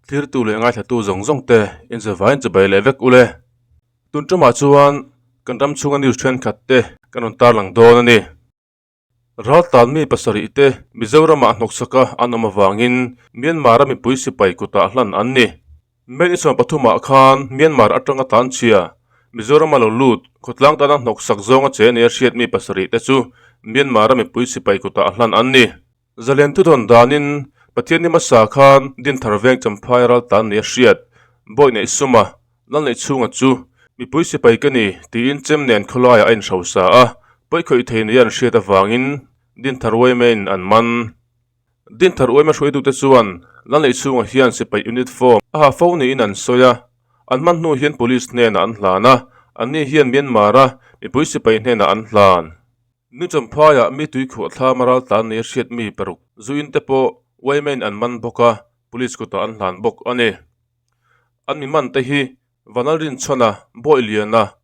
Thirtu leh ngaithlatu zawng zawng te inzavain chibai leh vek ule. Tun tumah chuan kan ram chhunga news thenkhat te kan rawn tarlang dawn a ni. Raltan mi pasarih te Mizoramah hnawksaka an awm avangin Myanmar-a mipui sipai kutah hlan an ni. May ni 13 ah khan Myanmar atanga tanchhia Mizorama lo lut khawtlang tana hnawksak zawnga che nia hriat mi pasarih te chu Myanmar-a mipui sipai kutah hlan an ni. Zalen thudawn danin Pathian ni hmasa khan Dinthar veng Champhai ral tan nia hriat Bawi neih suma Lal neih chhunga chu mipui sipai ka ni tiin chem nen khawlaiah a inhrosa a, pawikhawih thei nia an hriat avangin Dinthar Uaimein an man. Dinthar Uaima hruaitute chuan Lal neih chhunga hian sipai unit form a ha fo niin an sawi a, an hman hnu hian Police hnenah an hlan a, anni hian Myanmar-a mipui sipai hnenah an hlan. Nu Champhaiah mi tui khuah thlam a ral tlan nia hriat mi paruk zuin te pawh Wayman an man bawk a, police kutah an hlan bawk a ni. An mi man te hi Vanal Rinchhana, Bawi Liana,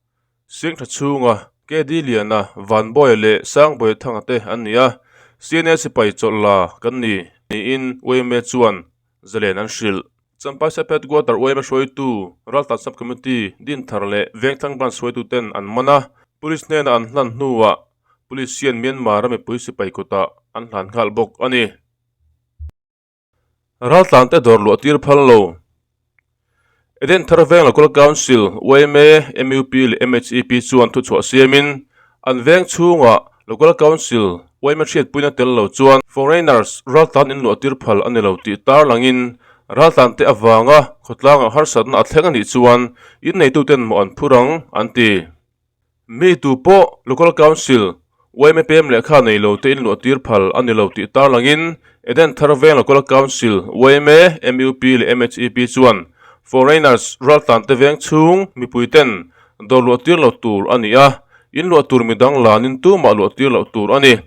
Siangtha Chhunga, KD Liana, Vanbawia leh Sangbawia Thanga te an ni a, CNA sipai chawlh la kan ni niin Wayme chuan zalen an hrilh. Champhai Sepet Guatar Uaima hruaitu Raltan Sub Committee Dinthar leh Vengthlang Branch hruaituten an man a, Police hnenah an hlan hnuah Police hian Myanmar-a mipui sipai kutah an hlan nghal bawk a ni. Raltlante dawr luah tir phal lo. Eden Thar Veng Local Council, yma, mup leh MHEP chuan thuchhuah siamin an veng chhungah Local Council, yma hriatpuina tel lo chuan foreigners raltlan inluah tir phal a ni lo tih tarlangin raltlante avanga khawtlangah harsatna a thleng a nih chuan inneituten mawh an phur ang an ti. Mi tu pawh Local Council, yma pem lehkha nei lo te inluah tir phal a ni lo tih tarlangin Eden Thar Veng Local Council, yma, mup leh MHEP chuan foreigners raltlan te veng chhung mipui ten dawr luah tir lo tur a ni a, inluah tur midang lanin tumah luah tir loh tur a ni.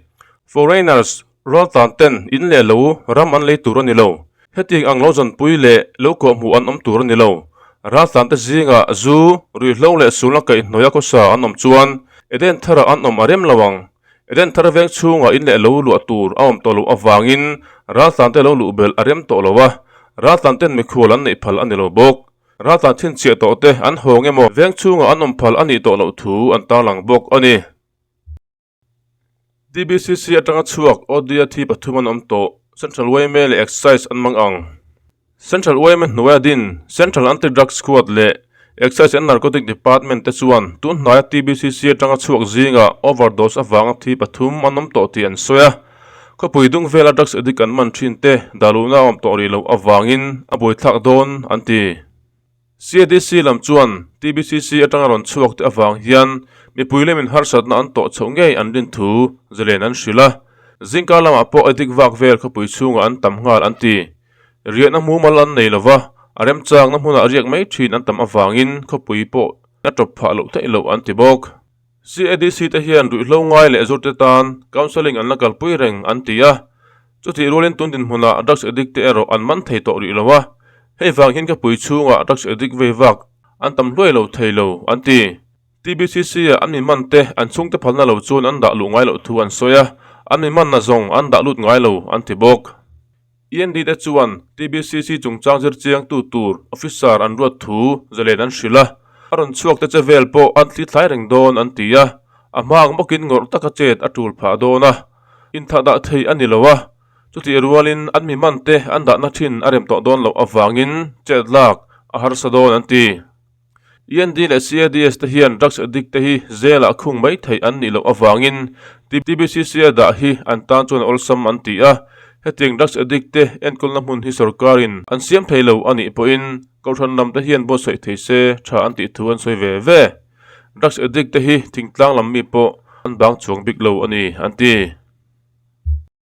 Foreigners raltlan ten in leh lo ram an lei tur a ni lo. Hetiang ang lo zanpui leh lo kawhhmuh an awm tur a ni lo. Raltlante zingah zu, ruihhlo leh sulna kaihhnawih a khawsa an awm chuan Eden tharah an awm a rem lo ang. Eden thar veng chhungah in leh lo luah tur a awm tawh loh avangin raltlante lo luh belh a rem tawh lo a, raltlanten mikhual an neih phal a ni lo bawk. Raltlan chhinchhiah tawh te an hawng emaw veng chhungah an awm phal a nih tawh loh thu an tarlang bawk a ni. TBCC atanga chhuak Odia thi pathum an awm tawh. Central yma leh Excise an mang ang. Central yma hnuaia din Central Anti-Drug Squad leh Excise and Narcotic Department te chuan tun hnaia TBCC atanga chhuak zingah overdose avanga thi pathum an awm tawh tih an sawi a. Khawpui dung vela drugs addict an man thin te dahluhna a awm tawh rih loh avangin a buaithlak dawn an ti. CADC lam chuan TBCC atanga rawn chhuak te avang hian mipui lemin harsatna an tawh chhoh ngei an rin thu zalen an hrilh a, zingkar lamah pawh edik vak vel khawpui chhungah an tam nghal an ti. Riahna mumal an nei lova, a remchangna hmunah riak mai thin an tam avangin khawpui pawh a tawp phah loh theih loh an ti bawk. CADC te hian ruihhlo ngai leh zurte tan counselling an la kalpui reng an ti a, chutih rualin tun dinhmunah drugs addict te erawh an man thei tawh rih lo a, hei vang hian ka pui chhungah drugs addict vei vak an tam hluai lo thei lo an ti. TBCC ah an mi man te an chhungte phalna lo chuan an dah luh ngai loh thu an sawi a, an mi manna zawng an dah lut ngai lo an ti bawk. END te chuan TBCC chungchang zir chiangtu tur officer an ruat thu zalen an hrilh a, a rawn chhuak te che vel pawh an thli thlai reng dawn an ti a, a hma ang bawkin ngawrh taka chet a tul phah dawn a, inthah dah thei a ni lo a, chutih rualin an mi man te an dahna thin a rem tawh dawn loh avangin chet lak a harsa dawn an ti. END leh CADS te hian drugs addict te hi zelah khung mai theih an nih loh avangin TBCC a dah hi an tan chuan a awlsam an ti a. Hetiang drugs addict te enkawlna hmun hi sorkarin an siam thei lo a nih pawhin Kohhran lam te hian buatsaih thei se tha an tih thu an sawi ve ve. Drugs addict te hi thingtlang lam mi pawh an bang chuang bik lo a ni an ti.